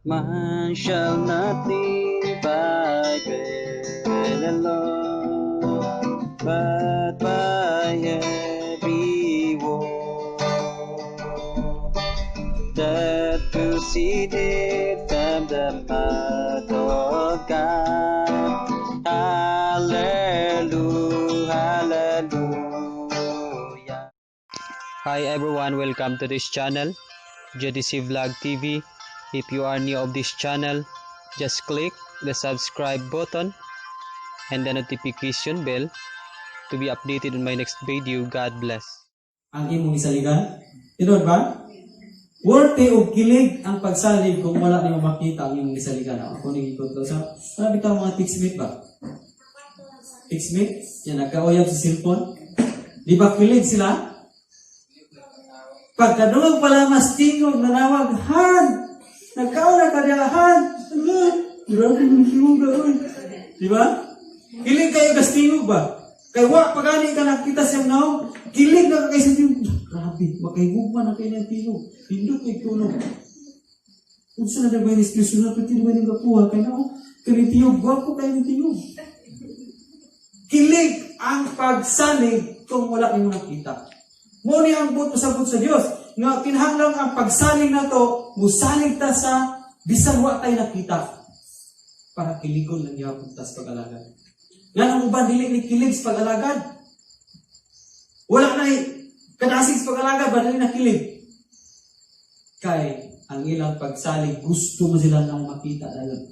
Man shall not live by bread alone, but by every word that proceeded from the mouth of God. Hallelujah, hallelujah. Hi everyone, welcome to this channel, JDC Vlog TV. If you are new of this channel, just click the subscribe button and the notification bell to be updated on my next video. God bless. Ang imong gisaligan? Tinuod ba? Worth og kilig ang pagsalig kung wala nimo makita ang imong gisaligan. Ako ning ikot sa sabi bitaw mga textmate ba? Textmate? Yan, nagkauyab sa cellphone. Di ba kilig sila? Pagkadungog pala mas tingog, nanawag, "Han! Nagkaon na ka diha, Han! Ala, grabe mong tingog oy." Di ba? Kilig kayo kas tingog ba? Kay wa pa gani ka nakita siyang naong, kilig na ka kay sa tingog. Grabe, makahigugma na kayo ng tingog. Pindot kay tunog. Unsa na ba ni Espiritu na pati ba ning gapuha kay nao? Kani tiyog, gwapo kayo ng tingog. Kilig ang pagsalig kung wala nimo nakita. Mo ni ang buot pasabot sa Dios nga kinahanglan ang pagsalig nato musalig ta sa bisan wa tay nakita para kiligon lang gyapon ta sa pag-alagad. Nga ang uban dili ni kilig sa pag-alagad. Wala na kadasig sa pag-alagad ba dili na kilig. Kay ang ilang pagsalig gusto mo sila nang makita dayon.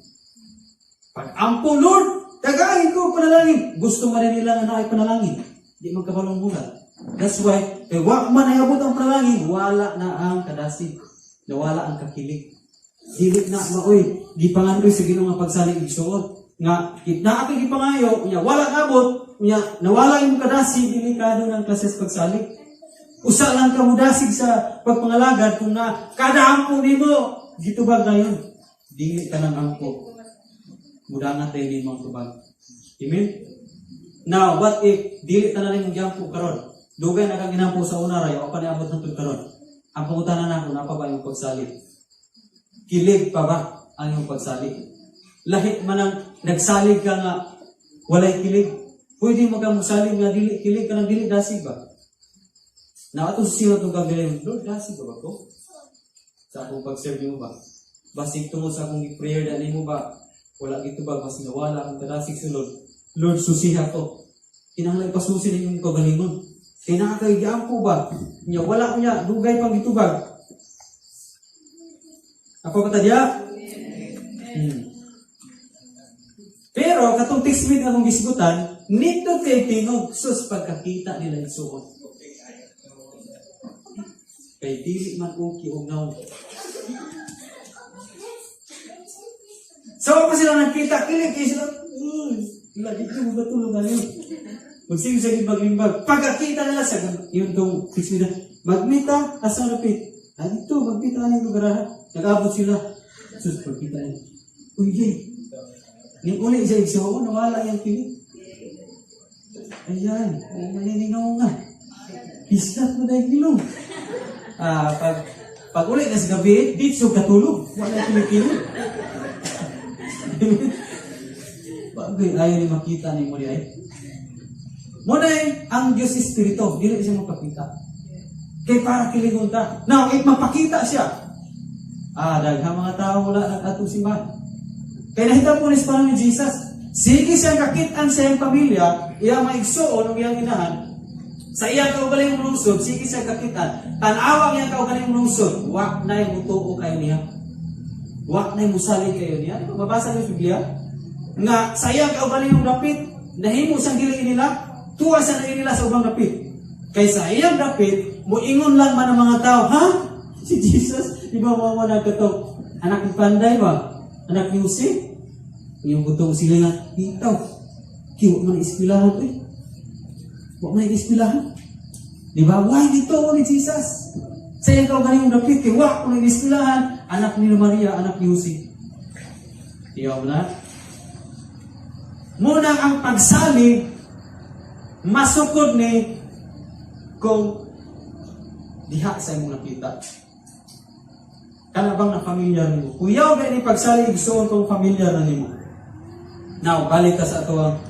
Pag ampo, "Lord, tagain ko panalangin." Gusto man rin nila nga naay panalangin. Di man kabalong bulat. That's why, kay wa man ay abot ang panalangin, wala na ang kadasig. Nawala ang kakilig. Dili na maoy gipangandoy sa Ginoo nga pagsalig, igsuon. Nga naa kay gipangayo, nya wala abot, nya nawala imong kadasig, delikado ng klase sa pagsalig. Usa lang ka mudasig sa pagpangalagad kung na kada ampo nimo gitubag ngayon. Dili ka ng ampo. Mudangat tayo nimo ang tubag. Amen? Now, what if dili tanan nimong giampo karon? Dugay na kang ginampo sa una ra, wa pa niabot hangtod karon. Ang pangutana nako, naa pa ba imong pagsalig? Kilig pa ba ang imong pagsalig? Lahi man ang nagsalig ka nga walay kilig. Pwede mo ka mosalig nga dili kilig ka nang dili dasig ba? Na atong siya itong gagawin, "Lord, dasig ba ba ko? Sa akong pag-serve nimo ba? Basig tungod sa akong prayer na nimo ba? Wala gitubag, mas nawala akong kadasig sa Lord. Lord, susiha ko." Kinahanglan pasusi ninyong kagalingon. Kay naa kay giampo ba? Nya wala niya, dugay pang gitubag. Ako pa ta diya? Pero katong textmate akong gisgutan, nindot kay tingog sus pagkakita nila igsuon. Kay dili man okay og nawong. So pa sila nagkita, kilig kay sila, "Uy, lagi ko mo tulong ano." Magsige sa limbag-limbag. Pagkakita nila sa yun tong textmate na, "Magmita, asa napit? Ah, dito, magmita ka lugar ha." Nag-abot sila. Sus, pagkita nila. Uy, yay. Ning uli siya igsuon, nawala yung kilig. Ayan, ay maniningaw nga. Islat mo dahil ilong. Ah, pag uli na sa gabi, dito katulog. Wala kilig-kilig. Bagay, ayaw ni makita ni mo di ay. Muna ang Diyos Espiritu, dili siya mapakita. Kay para kiligon ta. Now, if mapakita siya, daghang mga tao wala nag-atong simbahan. Kay nahitabo ni sa ni Jesus. Sige siyang kakitaan sa iyang pamilya, iyang maigsuon o iyang inahan, sa iyang kaugalingong lungsod, sige siya kakitaan. Tanawa ang iyang kaugalingong lungsod, wa na'y mutuo kayo niya. Wa na'y musalig kayo niya. Di ba mabasa niyo sa Biblia? Nga sa iyang kaugalingong dapit, nahimo siyang dili nila, tuwa siya na nila sa ubang dapit. Kay sa iyang dapit, muingon lang man ang mga tao, "Ha? Si Jesus, di ba mo nagkatong anak ni Panday ba? Anak ni Jose?" Yung butong sila nga, "Itaw, kiwa man ispilahan eh. Wa man ispilahan." Di ba? Why dito ni Jesus? Sa iyang kaugalingong dapit, kay wa ko ispilahan, anak ni Maria, anak ni Jose. Tiyaw na. Munang ang pagsalig, masukod ni kung diha sa imong nakita. Kana bang na familiar nimo? Kuyaw ba ni pagsalig, igsuon, kung familiar na nimo? Now, balik ka sa ato ang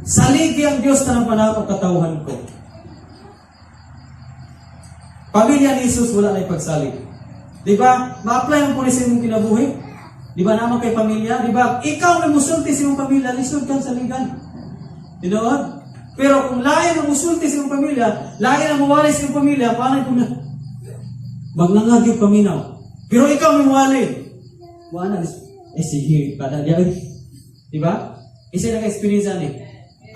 saligi ang Dios tanang panahon og katawhan ko. Pamilya ni Jesus, wala na pagsalig. Di ba? Ma-apply mo po ni sa imong kinabuhi. Di ba naman kay pamilya? Di ba? Ikaw na musulti sa imong pamilya, lisod kang saligan. Tinuod? Pero kung lain ang musulti sa imong pamilya, lain ang muwali sa imong pamilya, paano kung maglangag yung paminaw? Pero ikaw may muwali. Wala na. Eh sige, kada diya. Di ba? Isa naka-experience ani.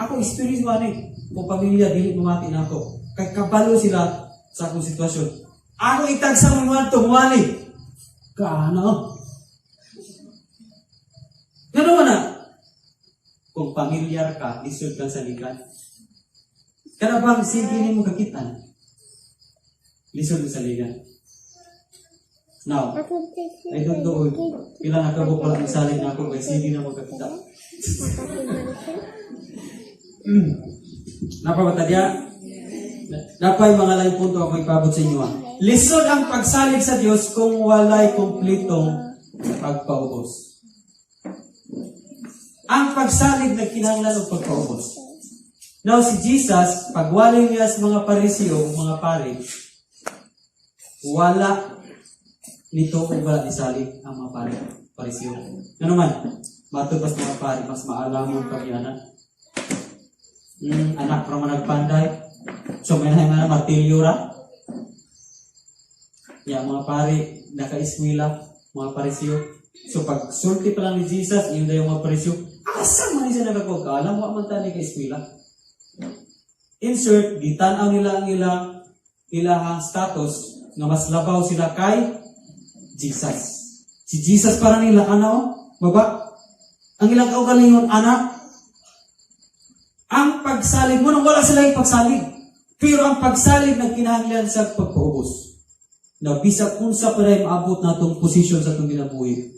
Ako experience mo ani. Kung pamilya, dili mamati na ako. Kay kabalo sila sa akong sitwasyon. Ako itagsa mo mga muwali. Kaano? Gano'n man na? Kung pamilyar ka, lisod kang saligan. Kana bang sige nimo kakitan? Lisod mo saligan. Now, I don't know pila na kabuk wala nagsalig na ako kay sige na magkakita. Napa ba tadya? Napay mga laing punto ako ipabot sa inyo. Ah. Lisod ang pagsalig sa Dios kung walay kumplitong pagpaubos. Ang pagsalig nagkinahanglan og pagpaubos. Now si Jesus, pagwalay niya sa mga Pariseo, mga pari, wala nito o wala nisalig ang mga pari, Pariseo. Ano man, matod pas mga pari, mas maalamon pag-yana. Anak ra man nagpanday. So may na martilyo ra. Ya, mga pari, naka-eskwela, mga Pariseo. So pag sulti pa lang ni Jesus, yun daw yung mga Pariseo, asa man siya nakakuha? Alam mo man tani ka eskwela. Insert, gitan-aw nila ang ilang ilahang status nga mas labaw sila kay Jesus. Si Jesus para nila, ano? Baba. Ang ilang kaugalingon, anak. Ang pagsalig mo, nang wala sila yung pagsalig. Pero ang pagsalig nagkinahanglan sa pagpaubos. Na bisag unsa pa rin maabot natong posisyon sa atong kinabuhi,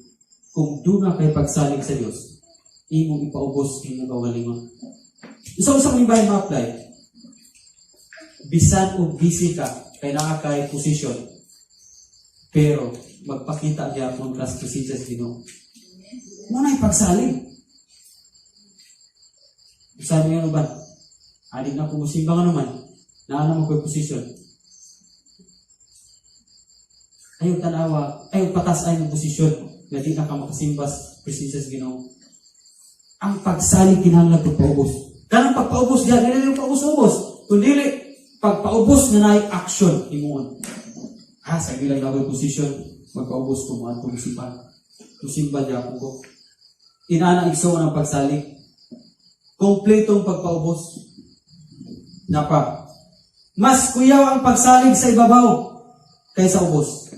kung duna kay pagsalig sa Dios, imong ipaubos imong kaugalingon. Isa-usa mo ba ma-apply? Bisan og busy ka, kay naa kay posisyon, pero magpakita gyapon ka sa presensya sa Ginoo. Mo na pagsalig. Sabi nga ba? Adi na ko musimba nga naman. Naa naman ko'y posisyon. Ayaw tanawa, ayaw patas ay mong posisyon nga di na ka makasimba sa presensya sa Ginoo. Ang pagsalig kinahanglan pagpaubos. Kanang pagpaubos diyan, dili yung paubos-ubos. Kundi pagpaubos na naay action himuon. Ah, sa bilang na ako'y posisyon, magpaubos ko mo atong simba. Musimba di ako ko. Inana igsoon ang pagsalig. Kompletong pagpaubos. Napa. Mas kuyaw ang pagsalig sa ibabaw kaysa ubos.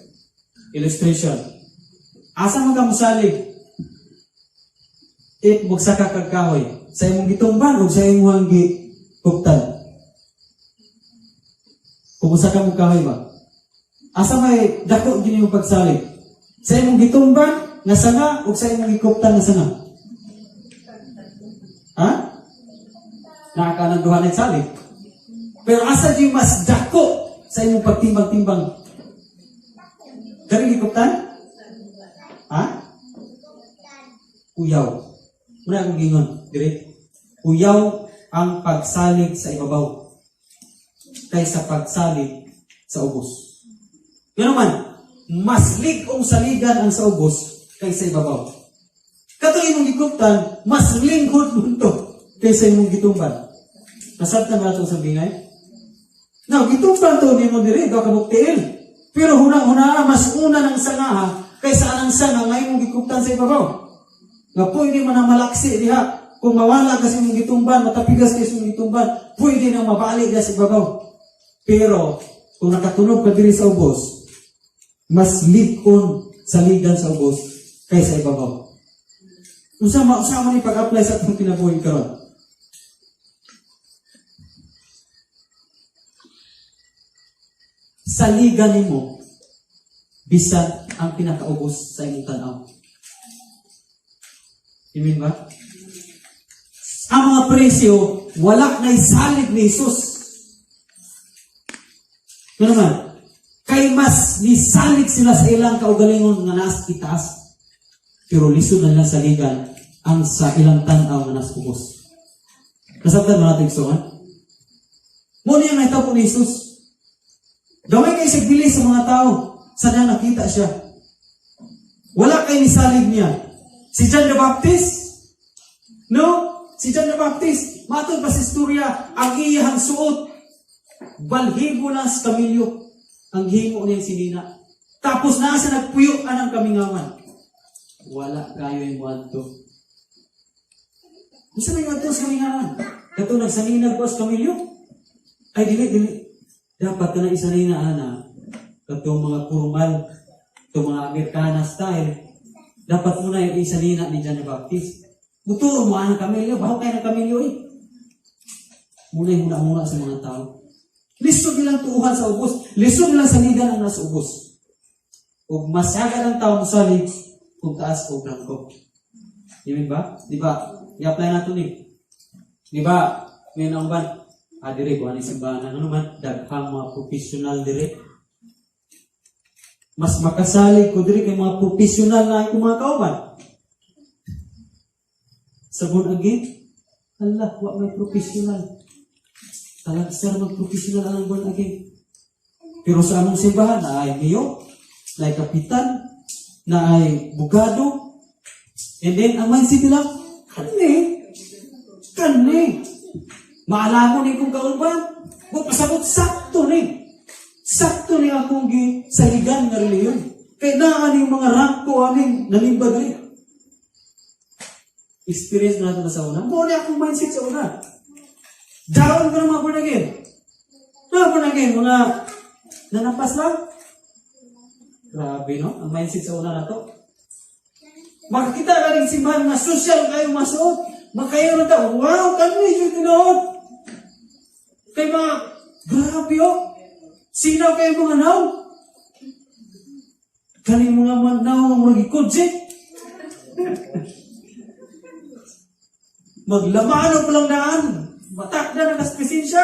Illustration. Asa man ka mosalig? If magsaka kag kahoy, sa imong gitumban o sa imong gikuptan? Kung musaka mo kahoy ba? Asa may dako gini yung pagsalig? Sa imong gitumban nga sanga o sa imong gikuptan nga sanga? Ha? Nakakanang duha na salig. Pero asa di mas dako sa imong pagtimbang-timbang? Kari gikuptan? Ha? Kuyaw. Muna akong gingon. Dire. Kuyaw ang pagsalig sa ibabaw kaysa pagsalig sa ubos. Ngano man, mas lig-ong saligan ang sa ubos kaysa ibabaw. Katong imong gikuptan, mas linghod mo to kaysa imong gitumban. Nasabtan ba ito sa bingay? Now, gitumban to nimo diri, daw kabuk tiil. Pero huna-huna, mas una ng sanga kaysa anang sanga nga imong gikuptan sa ibabaw. Nga pwede man na malaksi diha. Kung mawala kasi imong gitumban, matapigas kasi imong gitumban, pwede nang mabali diha sa ibabaw. Pero, kung nakatunog ka diri sa ubos, mas lig-on saligan sa ubos kaysa ibabaw. Unsa man ipag-apply sa atong kinabuhi karon? Saligan nimo bisan ang pinakaubos sa imong tan-aw. Amen ba? Ang mga presyo, wala na salig ni Jesus. Ano naman? Kay mas nisalig sila sa ilang kaugalingon nga naas itaas. Pero lisod na nila saligan ang sa ilang tanaw nga nas ubos. Nasabtan mo natin, igsoon? Mao niya nahitabo ni Jesus. Gamay kay siya bili sa mga tao. Sa nang nakita siya. Wala kay nisalig niya. Si John the Baptist? No? Si John the Baptist, matod pa sa istorya, ang iyang suot, balhibo lang sa kamilyo, ang himo niya sinina. Tapos nasa nagpuyo anang kamingawan. Wala kayo yung muadto. Unsa may muadto sa kamingawan? Kato nagsaninag ko sa kamilyo? Ay, dili, dili. Dapat ka na isanina, ana. Katong mga formal, itong mga Amerikana style. Dapat mo na yung isanina ni John the Baptist. Muturo mo ang kamilyo, baho kayo ng kamilyo eh. Muna yung muna-muna sa mga tao. Lisod nilang tuuhan sa ubos. Lisod nilang saligan ang nasa ubos. Ug masagad ang tao mosalig kung taas o rangko. Di ba? Di ba? I-apply nato ni. Di ba? Ngayon ang ban, dire, kuha ni simbahan, ano man, daghang mga professional dire. Mas makasalig ko dire kay mga professional na akong mga kauban. Sa born again, Allah, wa may professional. Talagsar mag-professional ang born again. Pero sa among simbahan, na ay mayor, na ay kapitan, na ay bugado, and then ang mindset nila, kani, kani, maalamo ni kong kauban, wa pasabot sakto ni. Sakto ni akong gi saligan nga relihiyon. Kay naa ni mga rangko aning nalimba diri. Experience na natin sa una. Mao ni akong mindset sa una. Down ko na mga born again. Mga born again, mga nanapas lang. Grabe, no? Ang mindset sa una na to. Makakita ka rin simbahan nga social kayo masuot. Makayo na ta, wow, kani yung tinuod. Kay mga, grabe oh. Sinaw kayo mga naw. Kaning mga naw nga murag ikudsit. Maglamaan o palang daan. Matak na ng presensya.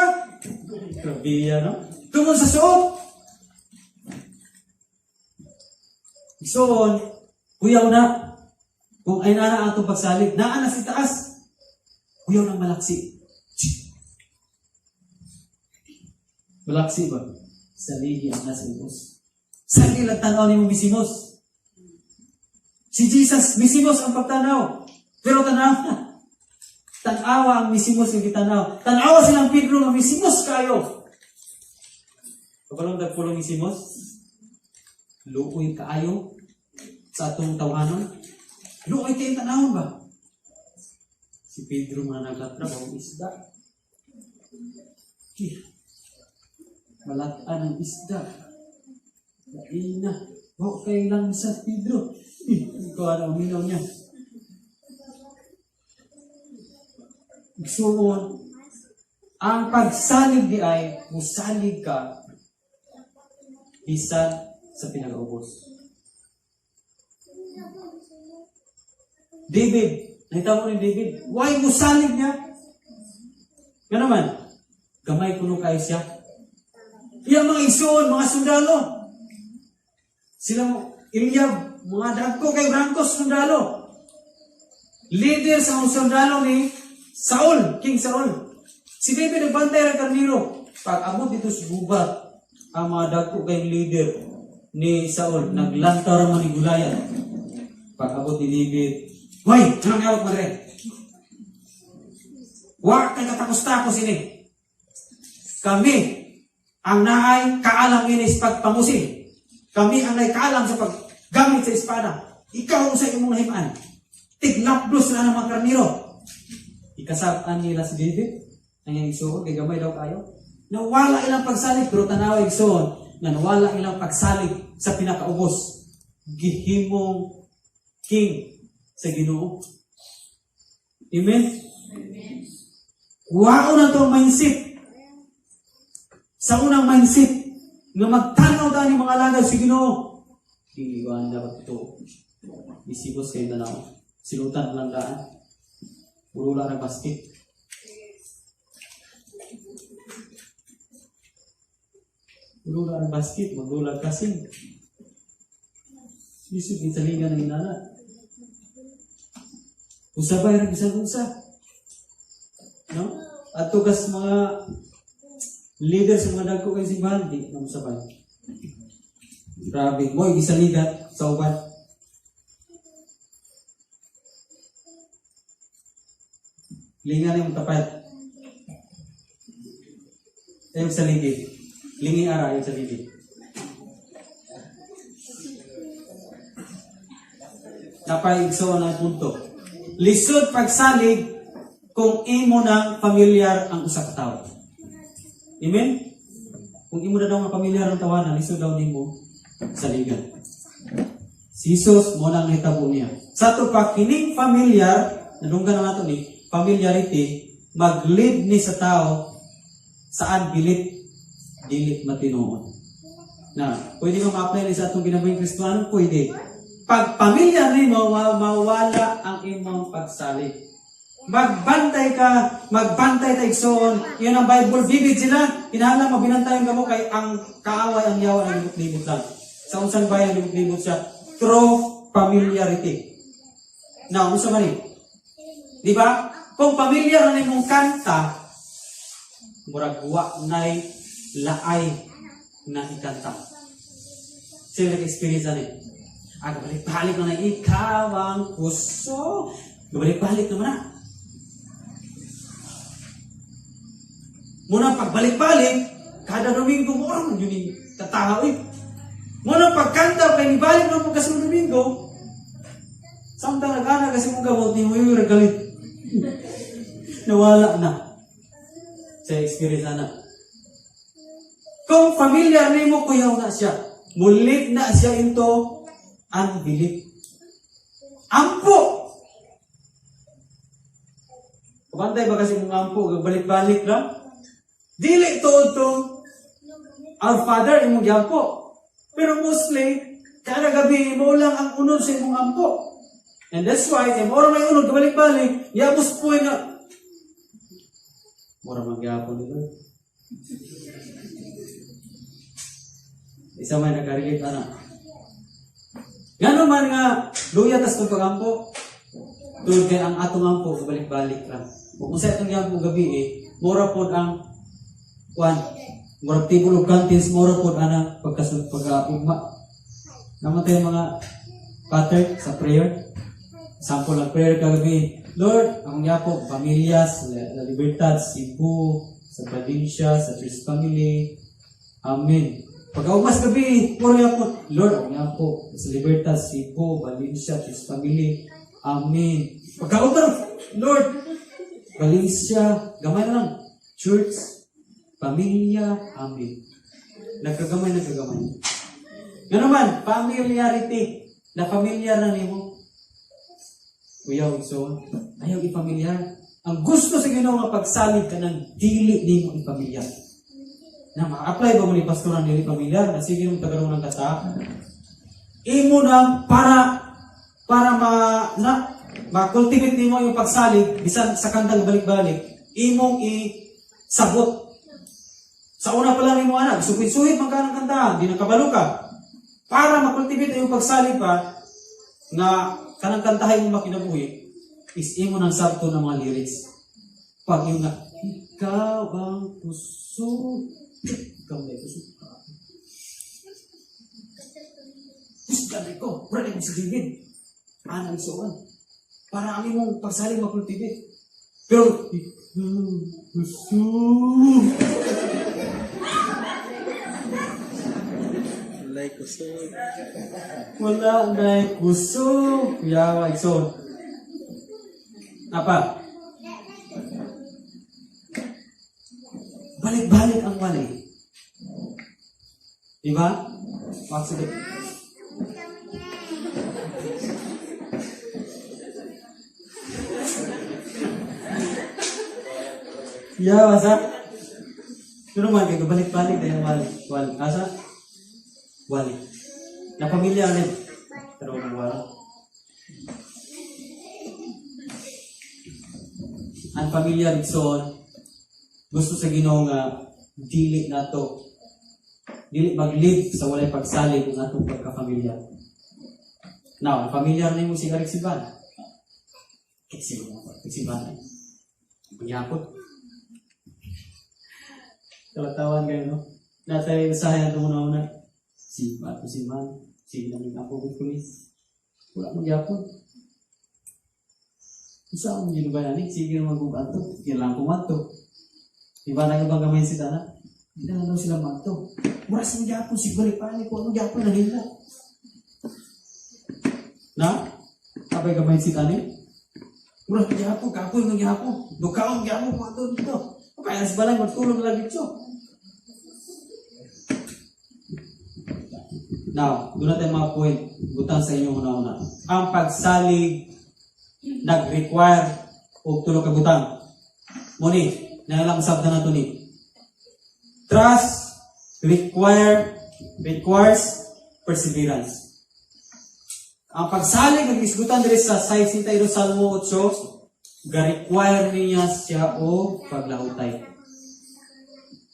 Grabe yan, no? Tungkol sa suot. Igsoon, kuyaw na. Kung ay nana ang atong pagsalig, naa na si taas. Kuyaw ng malaksi. Malaksi ba? Saligi ang nasa ubos. Sali lang tanaw ni mo misimos. Si Jesus, misimos ang pagtanaw. Pero tanaw na. Tanawa ang misimos yung gitanaw. Tanawa silang Pedro nga misimos kayo. Kabalong dagpulong misimos? Luoy kaayo sa atong tawanon. Luoy kayo tanawon ba? Si Pedro mga nagkatrabaho isda. Eh, Malatan ang isda. Lain na. Okay lang sa Pedro. Eh, ikaw ano, uminaw niya. Igsuon, ang pagsalig di ay, musalig ka, bisan sa pinag-ubos. David, nakita mo ni David, why musalig niya? Nga naman, gamay kuno kayo siya. Iyang mga igsuon, mga sundalo. Sila mo, Eliab, mga dagko kay Brancos sundalo. Leader sa mga sundalo ni Saul, King Saul. Si David nagbantay ng karniro. Pag abot dito sa gubat, ang mga dagko kay leader ni Saul, naglantaw ra man ni Goliath. Pag abot ni David, "Hoy, anong awat mo rin? Wa kay katakos-takos ini. Kami ang naay kaalam ini sa pagpamusil. Kami ang naay kaalam sa paggamit sa espada. Ikaw ang sa imong nahimaan. Tiglapdos na ang mga karniro." Ikasab-an nila si David, ang iyang igsuon, kay gamay daw kayo. Nawala ilang pagsalig, pero tanawa igsuon, nga nawala ilang pagsalig sa pinakaubos. Gihimong king sa Ginoo. Amen? Kuhaon na to ang mindset. Sa unang mindset, nga magtanaw ta ni mga alagad sa Ginoo. Dili ba dapat ito? Isigos kayo na lang. Silutan lang daan. Puro lang ng basket. Lula ang basket, maglula kasing. Lisod gitsaligan ng inana. Usabay ra bisan unsa. No? Ato kas mga leader sa mga dagko kay simbahan, di na usabay. Grabe, mo'y gisaligan sa uban. Linga na yung tapad. Ayong saligi. Lingi ara ayong saligi. Napay igsoon ang punto. Lisod pagsalig kung imo nang pamilyar ang usa ka tawo. Amen? Kung imo na daw nga pamilyar ang tawanan, lisod daw nimo saligan. Si Jesus mo nang nahitabo niya. Sa ato pa kining familiar, nadunggan na nato ni familiarity, mag-lead ni sa tao saan bilit dili matinuod. Na, pwede mo ma-apply ni sa atong kinabuhing Kristiyano? Pwede. Pag pamilya nimo, mawala ang imong pagsalig. Magbantay ka, magbantay ta, igsoon. Yan ang Bible, bibig sila. Kinahanglan mabinantayan kamo kay ang kaaway, ang yawa ang libot-libot lang. Sa unsang bayan libot-libot siya through familiarity. Now, unsa man ni? Di ba? Kung pamilyar na imong kanta, murag wa nay laay na ikanta. Sila nag-experience ani. Ah, balik-balik na na ikaw ang puso. Balik-balik naman na. Muna pagbalik-balik, kada Domingo mo orang yun yung tatawa eh. Muna pagkanta, kay nibalik na po kasi Domingo, samtang nag-ana kasi mong gamot ni mo yung galit. Nawala na. Sa experience na. Kung familiar nimo, kuyaw na siya. Mulit na siya into unbelief. Ampo! Kabantay ba kasi mong ampo, balik-balik lang? Dili tuod tong Our Father imong giampo. Pero mostly, kada gabi mo lang ang unod sa imong ampo. And that's why, kay mora may unod, kabalik-balik, yabos po nga. Mura man gyapon nito. Isa may nakarelate ana. Ngano man nga luya tas tong pagampo. Tungod kay ang atong ampo balik-balik lang. Kung unsa itong giampo gabi eh, mura pod ang kwan, murag table of contents, mura pod ana pagkasul pag-ugma. Naman tayo mga pattern sa prayer. Sample ng prayer kagabi. Lord, ang yapo, pamilya, sa La Libertad, Cebu, sa Valencia, sa Church Family. Amen. Pag-umas gabi, puro yapo. Lord, ang yapo, sa Libertad, Cebu, Valencia, Church Family. Amen. Pagka-umas, Lord, Valencia, gamay na lang. Church, pamilya, amen. Nagkagamay, nagkagamay. Nga naman, familiarity. Na familiar na nimo. Kuya, so, ayaw i-familiar. Ang gusto sa Ginoo nga pagsalig ka ng dili nimo i-familiar. Na ma-apply ba mo ni pastor ang dili familiar? Na sige mong tagalong ng kata. Imo na para para ma na ma-cultivate nimo yung pagsalig bisan sa kantang balik-balik, imong i-sabot. Sa una pa lang nimo anak, suhit-suhit man ka ng kantahan, di na kabalo ka. Para ma-cultivate yung pagsalig pa nga kanang kantahay mo makinabuhi is imo nang sabto ng mga lyrics. Pag yung nga, ikaw ang puso, ikaw na puso. Puso na ko, brother mo si David. Anang suon. Para ang imong pagsalig makultivate. Pero, ikaw ang puso. Like kusog. Wala na kusog. Kuya, igsoon. Apa? Balik-balik ang wali. Diba? Maksud. Ya, masa? Pero man, kay balik-balik na yung wali. Wali. Asa? Wali. Na pamilya rin. Pero wala. Ang pamilya Rigson, gusto sa Ginoo nga dili nato Dili mag-live sa walay pagsalig ang atong pagkapamilya. Now, familiar nimo si Eric Siban. Eh, sino mo? Siban. Pagyapot. Kawatawan kayo, no? Natay usahay na itong una-una. Si Bato si Man, si Lamig ako ko ni. Wala mong gyapon. Usa akong ginubayan ni, sige naman kung ato, kailangan ko mato. Di ba na ibang gamay si Tana? Hindi na daw sila mato. Mura sa gyapon, siguro ipani ko, ano gyapon na hila. Na? Abay gamay si Tani? Mura sa gyapon, kapoy ng gyapon. Dukaon gyapon, mato dito. Kaya sa balay, magtulog lang dito. Now, doon natin mga point. Butan sa inyong una-una. Ang pagsalig nag-require og tulo ka butang. Muni, nalang usab na nato ni. Trust requires perseverance. Ang pagsalig ng isgutan diri sa 62 Salmo 8, ga-require niya siya og paglahutay.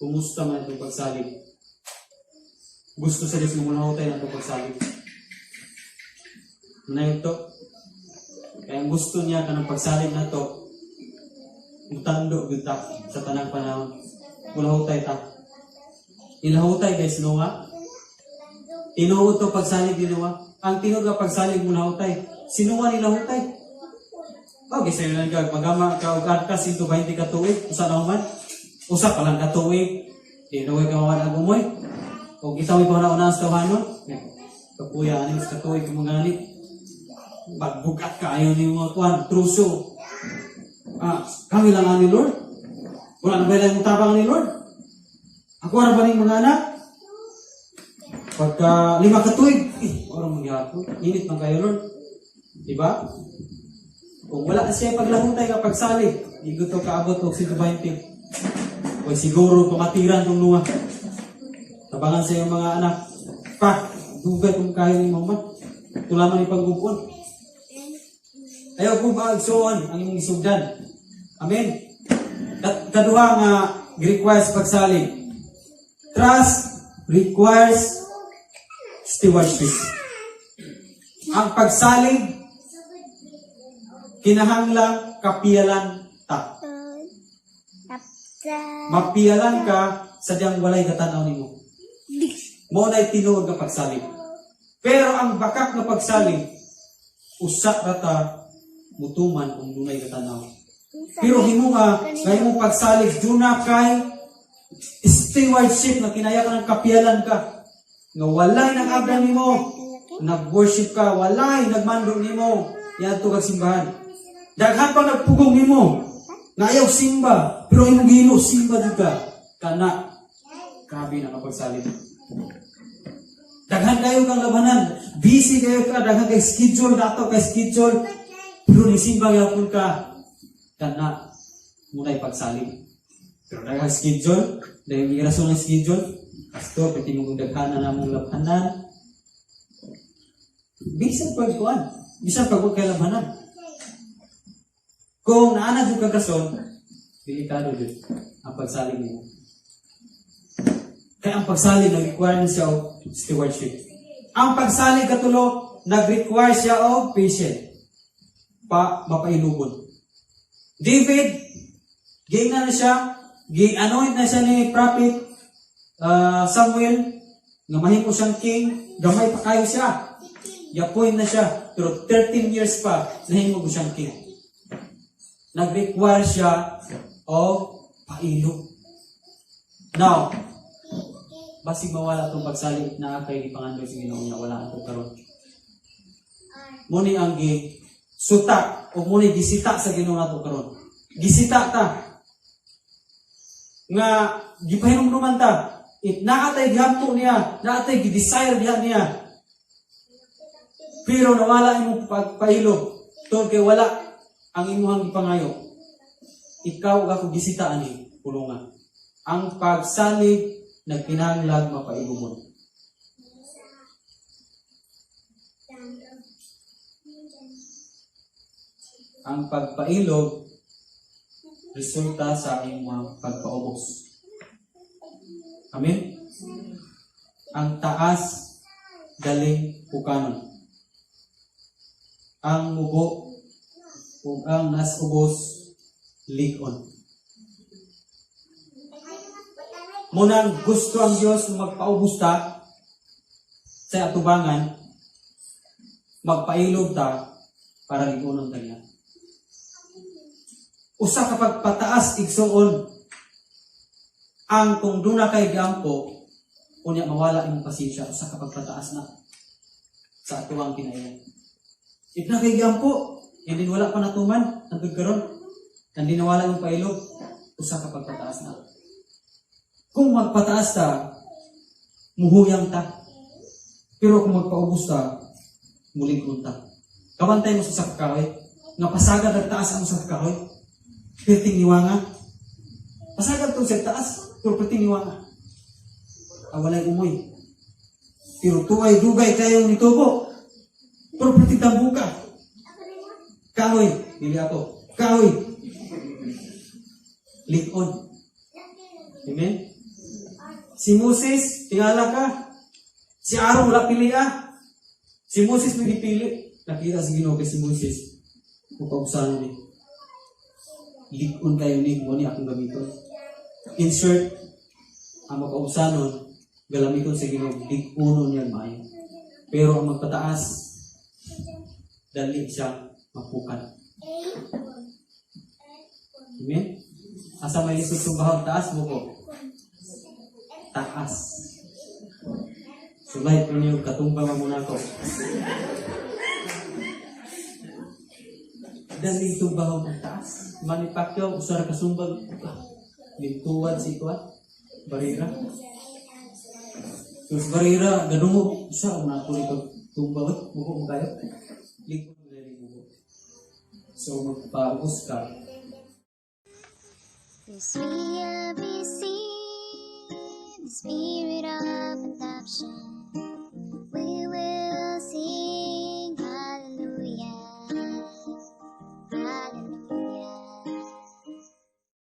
Kumusta man itong pagsalig? Gusto sa Diyos nga mulahutay ng itong pagsalig. Na ito. Kaya ang gusto niya kanang pagsalig na to, mutando gyud ta sa tanang panahon. Mulahutay ta. Ilahutay guys, Noah. Tinuod to pagsalig ni Noah. Ang tinuod nga pagsalig mulahutay. Si Noah nilahutay. Okay, sa'yo lang ka, magama ka og arka 120 ka tuig, usa na human. Usa pa lang ka tuig. Di na ka mawala ang umoy. O kita mo pa na sa tawanon. Kapuya ani sa tuig mo gani. Pagbukat ka ayo ni mga kuan, truso. Ah, kami lang ani Lord. Wala na ba yung tabang ni Lord? Ako ra ba ning mga anak? Pagka 5 ka tuig, eh, ora magyapon. Init man kayo, Lord. Diba? Kung wala siya paglahutay nga pagsalig, di ko to kaabot og 120. O siguro pamatiran tong nuwa. Tabangan sa iyong mga anak. Pa, dugay kung kaya ni mama. Tulaman ni panggupon. Ayaw kong paagsuon ang imong isugdan. Amen. Kaduha nga requires pagsalig. Trust requires stewardship. Ang pagsalig kinahanglang kapiyalan ta. Mapiyalan ka sa diyang walay gatanaw nimo. Mo na'y tinuod nga pagsalig. Pero ang bakak nga pagsalig, usa ra ta mutuman kung dunay gatanaw. Pero himo nga nga imong pagsalig duna kay stewardship nga kinaya ka ng kapiyalan ka. Nga walay nag-abra nimo, nag-worship ka, walay nagmando nimo, yadto kag simbahan. Daghan pa nagpugong nimo, nga ayaw simba, pero imong gihimo simba jud ka. Kana grabe na kapagsalig. Daghan kayo kang labanan, busy kayo ka, daghan kay schedule dato kay schedule, pero nisimba gyapon ka. Kana muna'y pagsalig. Pero daghan schedule, dahil may rason ng schedule, pastor, pwede mo kong daghan na namong labhanan. Bisan pag kuan, bisan pag kay labhanan. Kung naana jud kang rason, delikado jud ang pagsalig nimo. Kaya ang pagsalig nag-require siya og stewardship. Ang pagsalig katulo, nag-require siya og patient. Pa mapailubon. David, giingnan na siya, gi-anoint na siya ni Prophet Samuel, nga mahimo siyang king, gamay pa kayo siya. I-appoint na siya, pero 13 years pa, nahimo ko siyang king. Nag-require siya og pailog. Now, basig mawala itong pagsalig na kay gipangandoy sa Ginoo niya, wala ato karon. Muni ang gi suta o muni gisita sa Ginoo nato karon. Gisita ta nga gipahinumduman ta it naa tay gihamto niya, naa tay gi-desire diha niya. Pero nawala imong pagpailog tungod kay wala ang imuhang gipangayo. Ikaw ug ako gisita ani pulungan. Ang pagsalig nagkinahanglan mapailubon. Ang pagpailog resulta sa imong pagpaubos. Amen? Ang taas, daling pukanon. Ang mubo ug ang nas ubos, lig-on. Munang gusto ang Dios magpaubos ta sa atubangan, magpailog ta para lig-onon ta niya. Usa ka pagpataas, igsuon, ang kung duna kay giampo, unya mawala imong pasensya, usa ka pagpataas na sa atuang kinaiyan. If naa kay giampo, hindi wala pa natuman, hangtod karon, hindi nawala imong pailog, usa ka pagpataas na. Kung magpataas ta, muhuyang ta. Pero kung magpaubos ta, mulig-on ta. Kabantay mo sa kahoy, nga pasagad ang taas ang sa kahoy, perting niwanga. Pasagad to sa taas, pero perting niwanga. Ah, walay umoy. Pero tuay dugay kayong nitubo. Pero perting tambuka. Kahoy, dili ako. Kahoy. Lig-on. Amen? Si Moses, tingala ka. Si Aaron, wala pili ah. Si Moses may gipili. Nakita sa Ginoo kay si Moses. Mapausanon ni. Lig-on kayo ni, mo ni akong gamiton. Insert, ang mapausanon, galamiton sa Ginoo, lig-onon niya maayo. Pero ang magpataas, dali siya mapukan. Amen? Asa may lisod tumbahon, taas mo ko? Taas. Sulay ko niyo, katumba mo muna ko. Dali tumbahon ang taas. Manny Pacquiao, usara kasumbag. Ah, lintuan si Kuan. Barira. Terus Barira, gadungog. Usa, una ako nito tumba. Uy, buko mo kayo. Likod mo dali buko. So, magpaubos ka. This we have received, the Spirit of